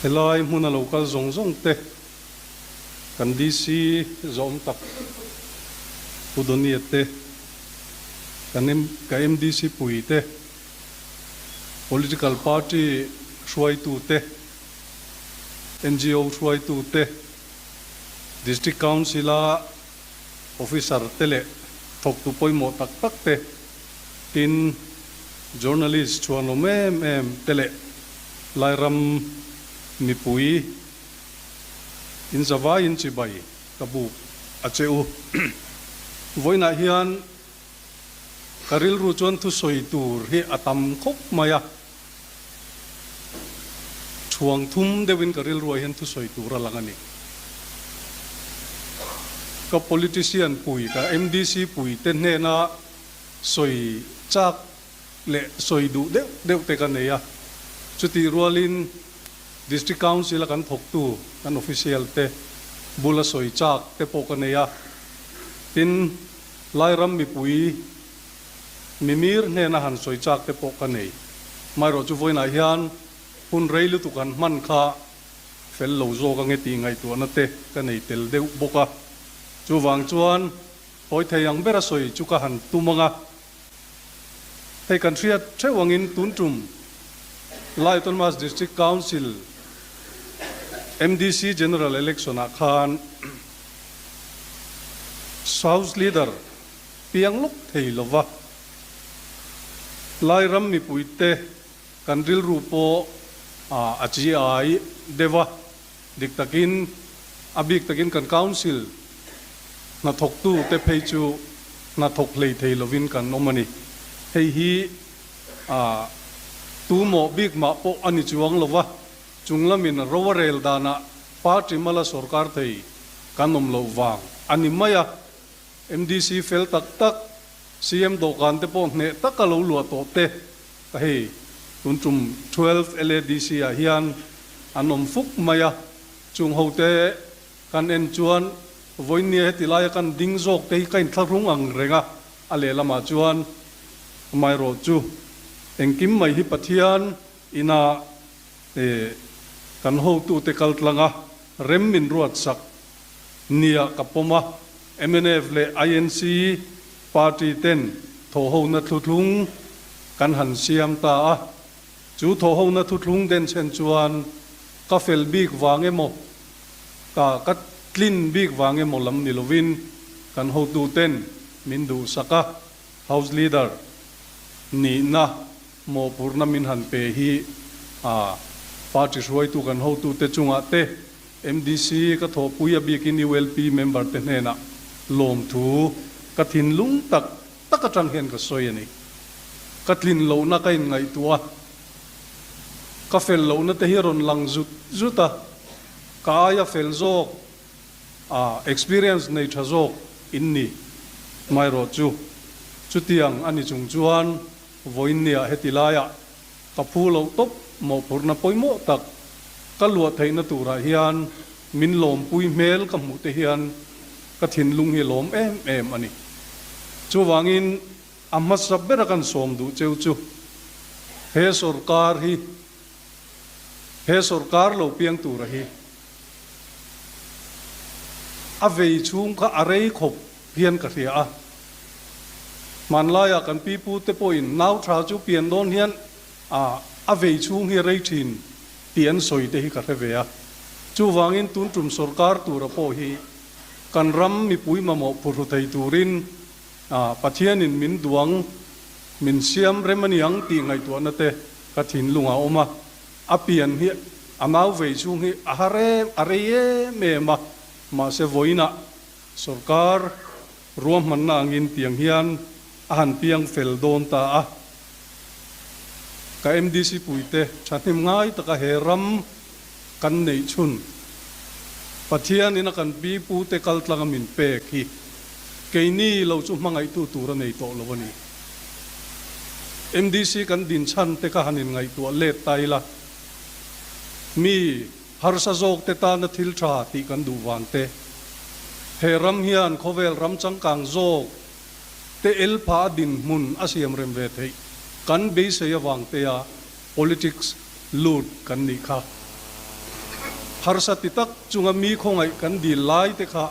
Helai hmuna lo kal zawng zawng te kan DC zawm tak Pu Donia te, kan ka MDC pui te, Political Party hruaitu te, NGO hruaitu te, District Council a Officer te leh thawktu pawimawh tak tak te, tin Journalist chhuanawm em em te leh Lairam mipui in zavaiin chibai ka buk a che u. Vawiinah hian ka rilru chuan thusawi tur hi a tam khawp mai a. Chhuang thum deuhin ka rilruah hian thusawi tur a lang a ni. Ka politician pui, ka MDC pui te hnena sawi chak leh sawi duh deuh deuh te ka nei a. Chutih rualin District Council a kan thawktu, kan official te bula sawi chak te pawh ka nei a. Tin, Lairam mipui Mimir hnena han sawi chak te pawh ka nei. Amaherawh chu vawiinah hian hun rei lutuk han hman kha fel lo zawk ange tih ngaihtuahna te ka nei tel deuh bawk a. Chuvang chuan hawi thei ang bera sawi chu ka han tum ang a. Hei kan hriat theuh angin tun tum Lai Autonomous District Council, MDC, General Election ah khan House Leader piang lawk thei lo va. Lairam mipuite kan rilru pawh a chi ai deuh a, dik takin a bik takin kan Council hnathawktute phei chu hnathawk hlei thei lovin kan awm a ni. Hei hi tumawh bik mah pawh a ni chuang lo va, chunglamin ro a rel danah party mala sawrkar thei kan awm loh vang a ni mai a. MDC fel tak tak, CM dawhkan te pawh hneh taka lo luah tawh te ka hei tun tum 12 LADC ah hian an awm fuk mai a, chung ho te kan en chuan vawiinnia heti laia kan ding zawk te hi ka inthlahrung ang reng a, a lehlamah chuan amaherawh chu engkim mai hi Pathian ina kan hotute kaltlanga rem min ruatsak Nia ka pawm a, mnf leh INC party ten thawhhona thuthlung kan han siam ta a, chu thawhhona thuthlung denchhen chuan ka fel bik vang emaw, ka ka tlin bik vang emaw lam ni lovin kan hotu ten min duhsak a, House Leader nihna mawhphurhna min han pe hi a party hruaitu kan hotute chungah te MDC ka thawhpui a bikin ULP member te hnenah lawmthu ka thinlung tak tak atang hian ka sawi a ni. Ka tlin lohna ka inngaihtuah a, ka fel lohna te hi a rawn lang zut zut a, ka aia fel zawk a experience nei tha zawk in ni maherawh chu chutiang a ni chung chuan vawiinniah heti laiah Ka phu loh tawp mawhphurhna pawimawh tak ka luah theihna turah hian min lawmpui hmel ka hmuh te hian ka thinlung hi lawm em em a ni. Chuvangin a hmasa bera kan sawm duh cheu chu he sawrkar hi he sawrkar lo piang tura hi a vei chhung kha a rei khawp hian ka hria a. Hmanlaiah kan pipute pawhin nau tha chu pian dawn hian a a vei chhung hi a rei thin tih an sawi te hi ka hre ve a. Chuvangin tun tum sawrkar tura pawh hi kan ram mipui mamawh phurhru thei turin a Pathianin min duang min siam rem a niang tih ngaihtuahna te ka thinlung a awm a. A pian hi a nau vei chhung hi a har em a rei em em a, mahse vawiinah Sorkar ruahmanna angin tiang hian a han piang fel dawn ta a. Ka MDC puite thahnem ngai taka he ram kan neih chhun Pathianin a kan pi pute kaltlanga min pek hi keini lo chu hmangaihtu tur a nei tawh lo a ni. MDC kan din chhan te kha han inngaihtuah let ta ila mi Harsa zawkte tana thil tha tih kan duh vang te, he ram hian khawvel ram changkang zawk te el pha a dinhmun a siam rem ve theih kan beisei avang tea politics lut kan nih kha. Harsa ti tak chunga mi khawngaih kan dil lai te kha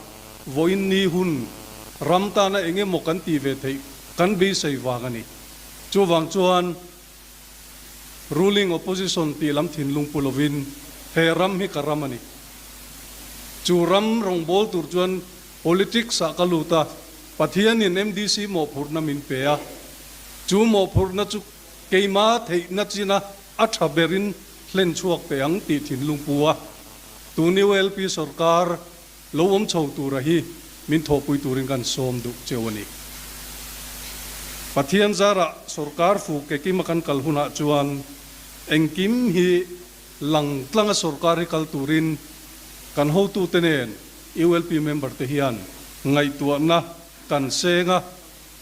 vawiin ni hun ram tana eng emaw kan tih ve theih kan beisei vang a ni. Chuvang chuan ruling opposition tih lam thinlung pu lovin he ram hi ka ram a ni. Chu ram rawngbâwl tur chuan politics ah ka lut a, Pathianin MDC mawhphurhna min pe a, chu mawhphurhna chu keima theihna china a tha berin hlen chhuak teh ang tih thinlung pu a, tun ULP sorkar lo awm chho tura hi min thawhpui turin kan sawm duh cheu a ni. Pathian zarah sorkar fu kekima kan kal hunah chuan engkim hi lang tlanga sorkar hi kal turin kan hotute nen ULP member te hian ngaihtuahna kan seng a,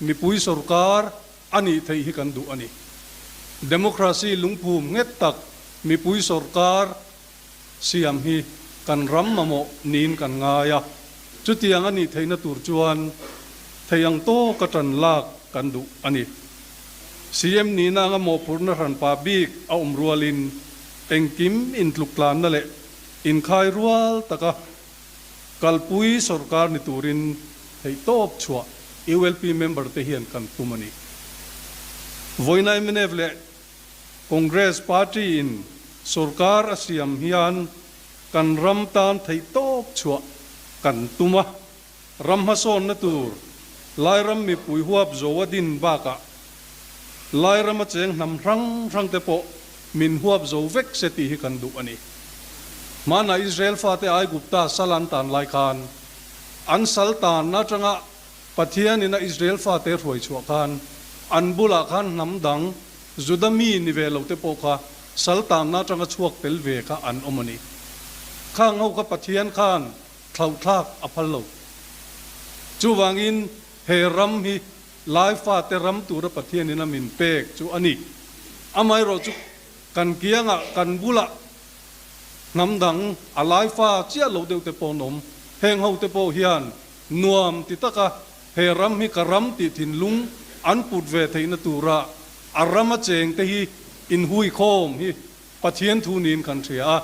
mipui sorkar a nih theih hi kan duh a ni. Democracy lungphum nghet tak mipui sorkar siam hi kan ram mamawh niin kan ngai a, chutiang a nih theihna tur chuan thei ang tawka tan lak kan duh a ni. CM nihna anga mawhphurhna hranpa bik a awm rualin engkim intluktlanna leh inkhai rual taka Kalpui sorkar ni turin theihtawp chhuah ULP member te hian kan tum a ni. Vawiina mnf leh Congress party in sorkar a siam hian kan ram tan theihtawp chhuah kan tum a, ram hmasawnna tur Lairam mipui huap zo a din bakah Lairama cheng hnam hrang hrang te pawh min huap zo vek se tih hi kan duh a ni. Hmanah Israel fate Aigupta sal an tan lai khan, an sal tanna atanga Pathianin a Israel fate hruai chhuah khan, an bulah khan hnam dang, Juda mi ni ve lo te pawh kha sal tanna atanga chhuak tel ve kha an awm a ni. Khang ho kha Pathian khan thlauhthlak a phal lo. Chuvangin he ram hi Lai fate ram tura Pathianin a min pek chu a ni. Amaherawh chu kan kiangah, kan bulah hnam dang a lai fa chiah lo deuh te pawh an awm. Heng ho te pawh hian nuam ti taka he ram hi ka ram tih thinlung an put ve theihna tura a rama cheng te hi inhuikhawm hi Pathian thu niin kan hria a,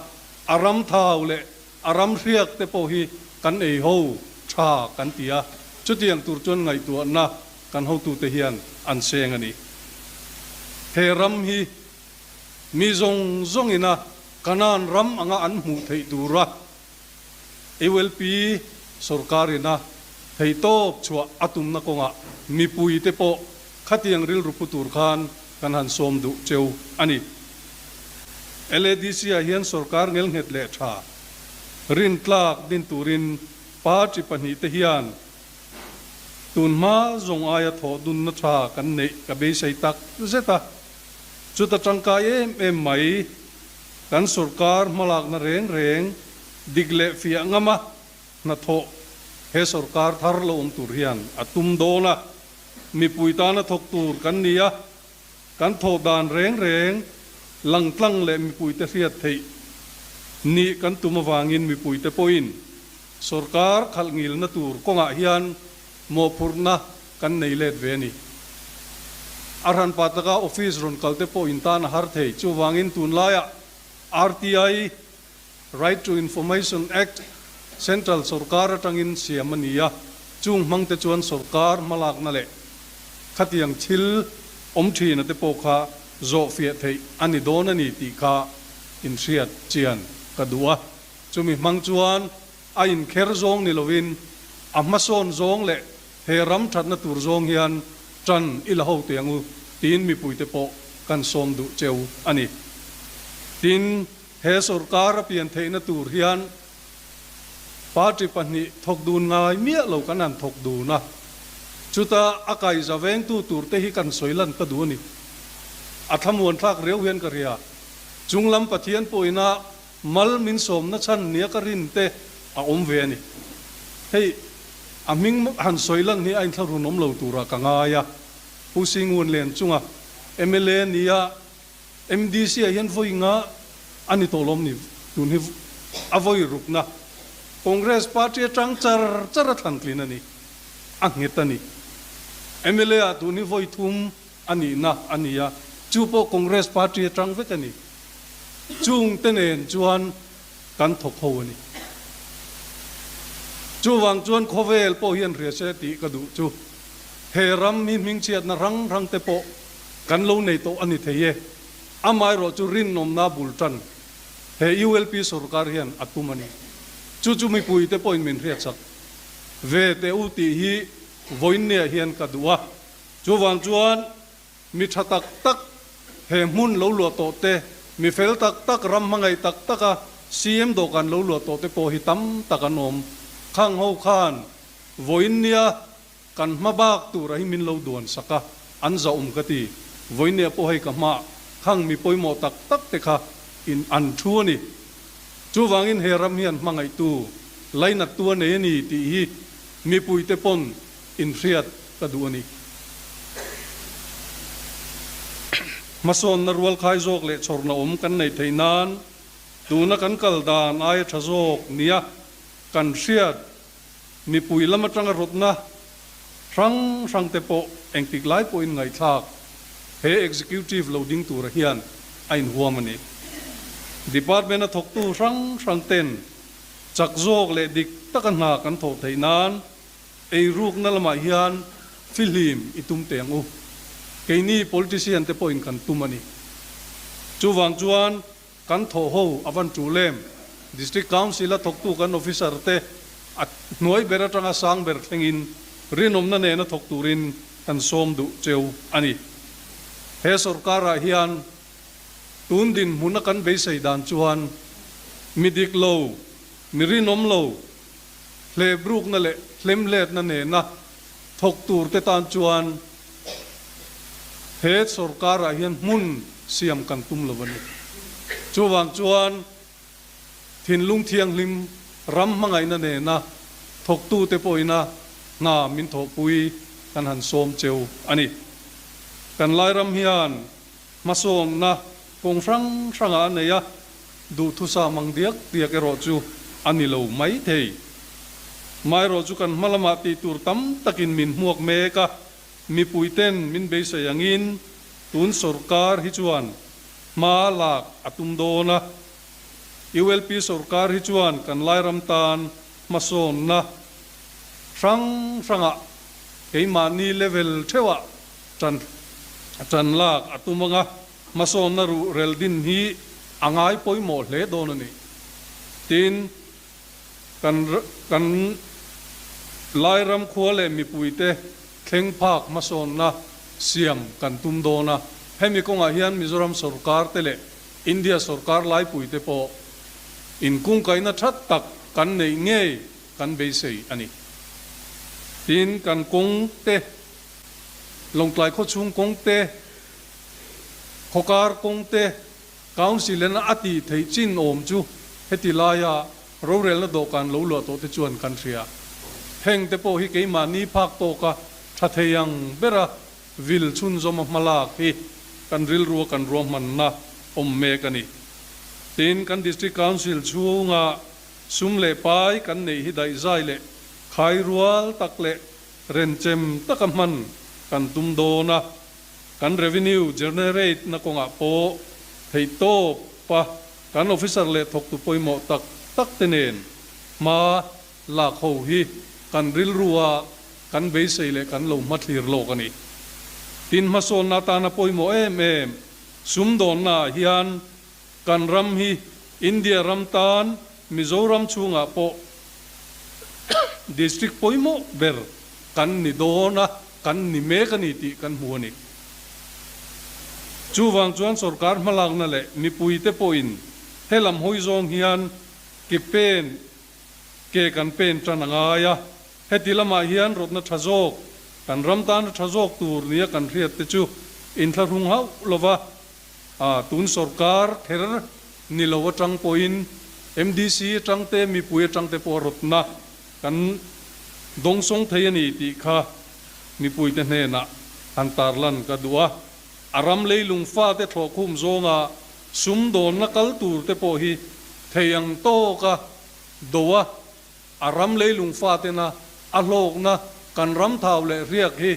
a ram thau leh A ram hriak te pawh hi kan ei ho tha kan ti a, chutiang tur chuan ngaihtuahna kan hotute hian an seng a ni. He ram hi mi zawng zawngina Kanaan ram anga an hmuh theih tura ULP sorkarina theihtawp chhuah a tumna kawngah mipuite pawh khatiang rilru pu tur khan kan han sawm duh cheu a ni. LADC ah hian sorkar ngelnghet leh tha rintlak din turin party pahnihte hian tun hma zawng aia thawh dunna tha kan neih ka beisei tak zet a. Chuta tangkai em em mai kan sorkar hmalakna reng reng dik leh fiah ngama hnathawh he sorkar thar lo awm tur hian a tum dawn a. Mipui tana thawk tur kan ni a. Kan thawh dan reng reng langtlang leh mipuite hriat theih nih kan tum avangin mipuite pawhin sorkar khalh ngilna tur kawngah hian mawhphurhna kan nei let ve a ni. A hranpa taka office rawn kalte pawh in tan a har thei. Chuvangin tunlaiah RTI, Right to Information Act, Central sorkar atangin siam a ni a, chung hmangte chuan sorkar hmalakna leh khatiang thil awm thina te pawh kha zawhfiah theih a ni dawn a ni tih kha inhriat chian ka duh a. Chumi hmang chuan a inkher zawng ni lovin a hmasawn zawng leh he ram thatna tur zawng hian tan i la ho teh ang u tiin mipuite pawh kan sawm duh cheu a ni. Tin. He sorkar a pian theihna tur hian party pahnih thawk dun ngai miah lo kan han thawk dun a, chuta a kaiza vengtu tur te hi kan sawi lan ka duh a ni. A thlamuan thlak riau hian ka ria. Chunglam Pathian pawhina mal min sawmna chhan nia ka rin te a awm ve a ni. Hei a hming han sawi lan hi a inthlahrun awm lo turah ka ngai a. Pu Singunlen chunga mla nia MDC ah hian vawi nga a ni tawh lawm ni? Tun hi a vawi rukna. Congress party atang char char a thlan tlin a ni. A nghet a ni. Mla ah tun hi vawi thum a nihna a ni a, chu pawh Congress party atang vek a ni. Chungte nen chuan. Kan thawk ho a ni. Chuvang chuan khawvel pawh hian hria se tih ka duh chu he ram hi hmingchhiatna hrang hrang te pawh kan lo nei tawh a ni thei e. Amaherawh chu rinawmna bul tan he ULP sorkar hian a tum a ni. Chu chu mipui te pawhin min hriatsak ve teh u tih hi vawiinniah hian ka duh a. Chuvang chuan Mi tha tak tak, he hmun lo luah tawh te, mi fel tak tak, ram hmangaih tak taka CM dawhkan lo luah tawh te pawh hi tam tak an awm. Khang ho khan vawiin nia kan hma bak tura hi min lo duan sak a, an zahawm ka ti. Vawiin nia pawh hei ka hma khang mi pawimawh tak tak te kha in an thu a ni. Chuvangin he ram hian hmangaihtu, lainattu a nei a ni tih hi mipuite pawn inhriat ka duh a ni. Hmasawnna rualkhai zawk leh chhawrna awm kan neih theih nan tuna kan kal dan aia tha zawk nia kan hriat mipui lam atanga rawtna hrang hrang te pawh engtik lai pawhin ngaihthlak he Executive lo ding tura hian a inhuam a ni. Department a thawktu hrang hrang ten chak zawk leh dik taka hna kan thawh theih nan Eirukna lamah hian fihlim i tum teh ang u. Keini politician te pawhin kan tum a ni. Chuvang chuan kan thawh ho a van tul em? District Council a thawktu kan officer te a hnuai ber atanga sang ber thlengin rinawmna nena thawk turin kan sawm duh cheu a ni. He sorkarah hian tun dinhmuna kan beisei dan chuan mi dik lo, mi rinawm lo, Hlebrukna leh hlemhletna nena thawk turte tan chuan he sorkarah hian hmun siam kan tum lo a ni. Chuvang chuan thinlung thianghlim ram hmangaihna nena thawktute pawhina hna min thawhpui kan han sawm cheu a ni. Kan Lairam hian Hmasawnna kawng hrang hrangah a nei a, duhthusam ang diak diak erawh chu a ni lo mai thei. Maherawh chu kan hma lamah tih tur tam takin min hmuak mek a, mipuiten min beisei angin tun sorkar hi chuan hma lak a tum dawn a. ULP sorkar hi chuan kan Lairam tan hmasawnna hrang hrangah keimahni level theuhah Ṭan ṭan lak a tum anga hmasawnna ruh rel din hi a ngai pawimawh hle dawn a ni. Tin, kan kan Lairam khua leh mipuite thleng phak hmasawnna siam kan tum dawn a. Hemi kawngah hian Mizoram sorkar te leh India sorkar laipuite pawh inkungkaihna ṭha tak kan neih ngei kan beisei a ni. Tin, kan kawng te Lawngtlai khawchhung kawng te, khawkar kawng te, Council in a tih theih chin awm chu heti laia rorelna dawhkan lo luah tawh te chuan kan hria. Heng te pawh hi keimahni phak tawka tha thei ang bera vil chhunzawma hmalak hi kan rilrua kan ruahmanna awm mek a ni. Tin, kan District Council chhunga sum leh pai kan neih hi daihzai leh khairual tak leh Renchem taka hman kan tum dawn a, kan revenue generate na kawngah pawh theihtawp a kan officer leh thawktu pawimawh tak tak te nen hma lak ho hi kan rilru a kan beisei leh kan lo hmathlir lawk a ni. Tin, hmasawnna atana pawimawh em em sumdawnna ah hian kan ram hi India ram tan Mizoram chhungah pawh District pawimawh ber kan ni dawn a, kan ni mek a ni tih kan hmu a ni. Chuvang chuan sorkar hmalakna leh mipuite pawhin helam hawi zawng hian ke pen ke kan pen tan a ngai a, heti lamah hian rawtna tha zawk, kan ram tana tha zawk tur nia kan hriat te chu inthlahrung hauh lova A, tun sorkar kher ni lo atang pawhin MDC atang te, mipui atang te pawh rawtna kan dawngsawng thei a ni tih kha mipuite hnenah han tarlan ka duh a. A ram leilung fate thlawhkhum zawnga sumdawnna kal tur te pawh hi thei ang tawka do a, A ram leilung fatena a hlawkna kan ram thau leh riak hi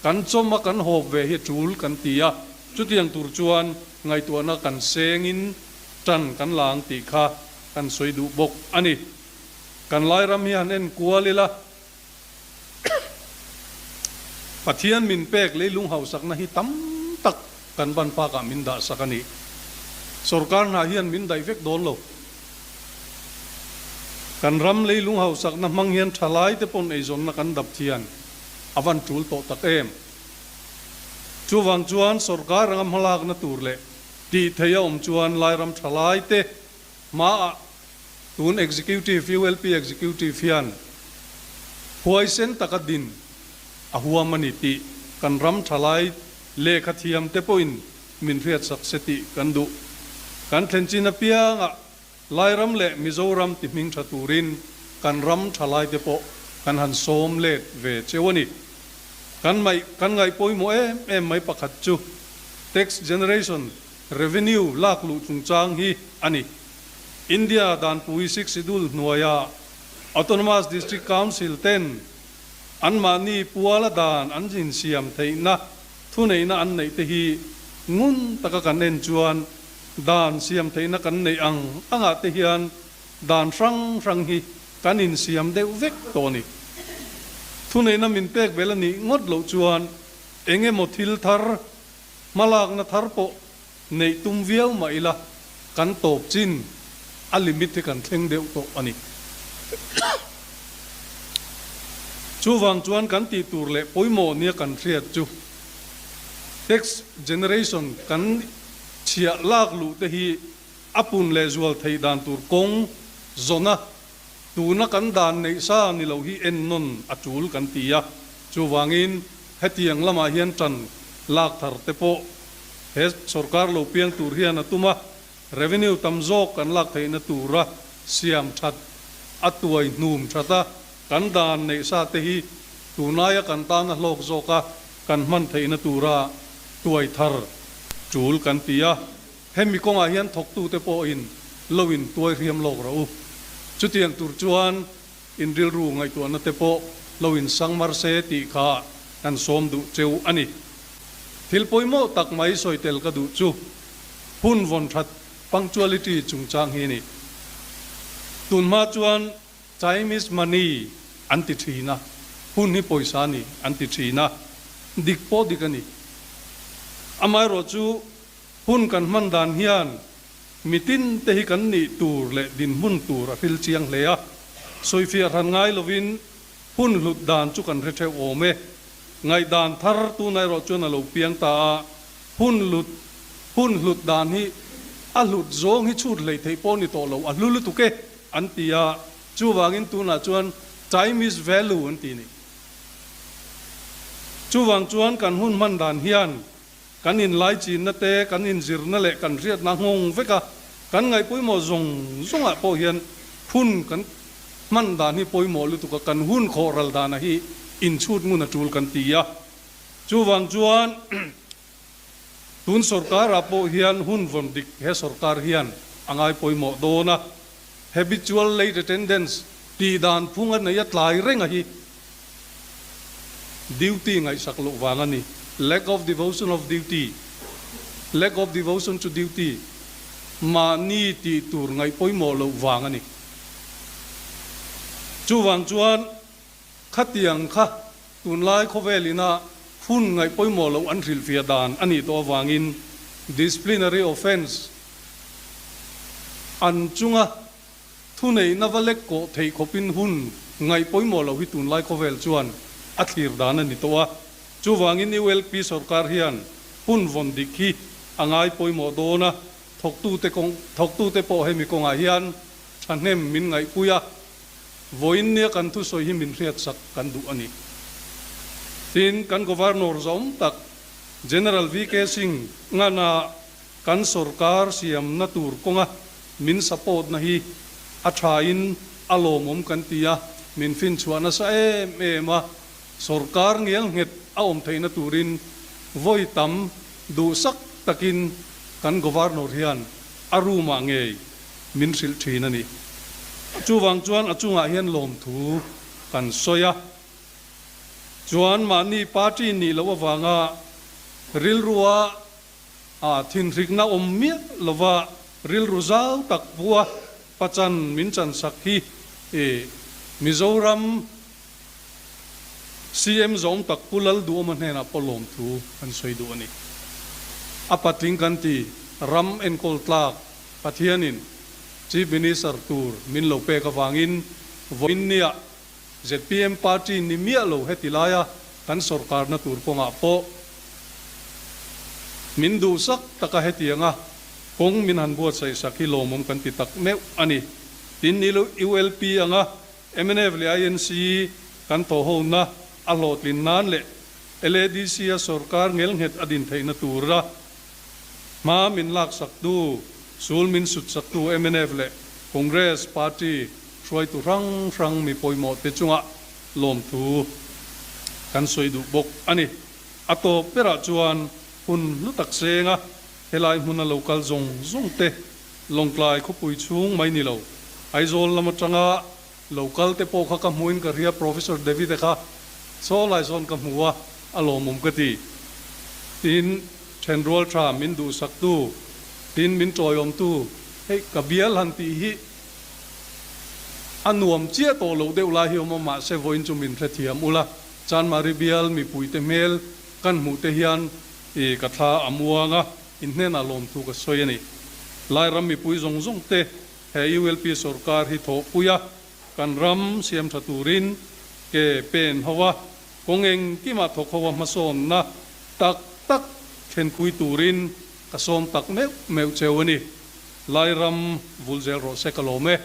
kan chawm a kan hawp ve hi tul kan ti a, chutiang tur chuan ngaihtuahna kan sengin tan kan la ang tih kha. kan sawi duh bawk a ni. Kan Lairam hi han en kual ila, Pathian min pek leilung hausakna hi tam tak kan ban pakah min dah sak a ni. Sorkar hna hian min daih vek dawn lo. Kan ram leilung hausakna hmang hian thalai te pawn eizawnna kan dap thian a van tul tawh tak em. Chuvang chuan sorkar anga hmalakna tur leh tih theih a awm chuan Lairam thalai te hmaah tun Executive, ULP Executive hian huaisen taka din a huam a ni tih kan ram thalai lehkha thiam te pawhin min hriatsak se tih kan duh. Kan thlen chin apiangah Lairam leh Mizoram ti hming tha turin kan ram thalai te pawh kan han sawm let ve cheu a ni. Kan mai kan ngaih pawimawh em em mai pakhat chu tax generation revenue lak luh chungchang hi a ni. India Danpui Sixth Schedule hnuaia Autonomous District Council ten anmahni puala dan an insiam theihna thuneihna an neih te hi ngun taka kan en chuan dan siam theihna kan neih ang angah te hian dan hrang hrang hi kan insiam deuh vek tawh a ni. Thuneihna min pek bel a nih ngawt loh chuan eng emaw thil thar, hmalakna thar pawh neih tum viau mah ila kan tawp chin a limit hi kan thleng deuh tawh a ni. Chuvang chuan kan tih tur leh pawimawh nia kan hriat chu tax generation kan chhiah lak luh te hi a pun leh zual theih dan tur kawng zawna tuna kan dan neih sa ni lo hi ennawn a tul kan ti a. Chuvangin hetiang lamah hian tan lak thar te pawh he sorkar lo piang tur hian a tum a, revenue tam zawk kan lak theihna tura siam that a tuai hnum that a, kan dan neih sa te hi tunaia kan tana hlawk zawka kan hman theihna tura tuai thar tul kan ti a. Hemi kawngah hian thawktute pawhin lo in tuai hriam lawk rawh u. Chutiang tur chuan in rilru ngaihtuahna te pawh lo in sang mar se tih kha kan sawm duh cheu a ni. Thil pawimawh tak mai sawi tel ka duh chu hun vawn that punctuality chungchang hi a ni. Tunhma chuan time is money an ti thin a, hun hi pawisa a ni an ti thin a, dik pawh dik a ni. Amaherawh chu hun kan hman dan hian Mitin te hi kan nih tur leh dinhmun tur a hril chiang hle a, sawifiah hran ngai lovin hun hlut dan chu kan hre theuh awm e. Ngaihdan thar tuna erawh chuan a lo piang ta a, hun hlut hun hlut dan hi a hlut zawng hi chhut hlei theih pawh ni tawh lo, a hlu lutuk e an ti a, chuvangin tunah chuan time is value an ti a ni. Chuvang chuan kan hun hman dan hian Kan inlaichinna te, kan inzirna leh kan hriatna nghawng vek a, kan ngaihpawimawh zawng zawngah pawh hian hun kan hman dan hi pawimawh lutuk a, kan hun khawh ral dana hi inchhut ngun a tul kan ti a. Chuvang chuan tun sorkarah pawh hian hun vawn dik he sorkar hian a ngaipawimawh dawn a, habitual late attendance tih dan phung a nei a tlai reng a hi. Duty ngaihsak loh vang a ni. Lack of devotion of duty, Lack of devotion to duty, Mahni tih tur ngaih pawimawh loh vang a ni. Chuvang chuan khatiang kha tunlai khawvel ina hun ngaih pawimawh loh an hrilhfiah dan a nih tawh avangin disciplinary offence an chunga Thuneihna va lek kawh theih khawpin hun ngaih pawimawh loh hi tunlai khawvel chuan a thlir dan a ni tawh a. Chuvangin ULP sorkar hian hun vawn dik hi a ngai pawimawh dawn a, thawktute kawng thawktute pawh hemi kawngah hian thahnem min ngaihpui a, vawiin nia kan thusawi hi min hriatsak kan duh a ni. Tin, kan Governor zawm tak General VK Singh ngana Kan sorkar siamna tur kawnga min support na hi a tha in a lawmawm kan ti a, min finchhuah nasa em em a, sorkar ngial nghet a awm theihna turin vawi tam duhsak takin kan Governor hian a room ah ngei min hrilh thin a ni. Chuvang chuan a chungah hian lawmthu kan sawi a, chuan mahni party nih loh avanga rilrua A thinhrikna awm miah lova rilru zau tak pu a. Pachan min chansak hi Mizoram CM zawm tak Pu Lalduhawma hnenah pawh lawmthu kan sawi duh a ni. A patling kan ti, ram enkawl tlak Pathianin Chief Minister tur min lo pek avangin vawiin niah zpm party ni miah lo heti laia kan sawrkarna tur kawngah pawh min duhsak taka hetianga kawng min han buatsaih sak hi lawmawm kan ti tak meuh a ni. Tin, ULP anga mnf leh INC kan thawhhona a hlawhtlin nan leh LADC-a sawrkar ngelnghet a din theihna tura hma min laksaktu, sul min sutsaktu mnf leh Congress party hruaitu hrang hrang mi pawimawh te chungah lawmthu kan sawi duh bawk a ni. A tawp berah chuan hun hlu tak senga helai hmuna lo kal zawng zawng te Lawngtlai khawpui chhung mai ni lo, Aizawl lam atanga lo kal te pawh kha ka hmuin ka hria, Professor David a kha saw lai sawn ka hmu a, a lawmawm ka ti. Tin, thenrual tha min duhsaktu, tin min tawiawmtu, hei ka bial han tih hi a nuam chiah tawh loh deuh lai hi awm a, mahse vawiin chu min hrethiam ula, Chanmari bial mipuite hmel kan hmuh te hian i ka thla a muang a. In hnenah lawmthu ka sawi a ni. Lairam mipui zawng zawng te he ULP sorkar hi thawhpui a, kan ram siam tha turin ke pen ho a, kawng engkimah thawk ho a hmasawnna tak tak thlenpui turin ka sawm tak meuh meuh cheu a ni. Lairam vul zel rawh se ka lawm e.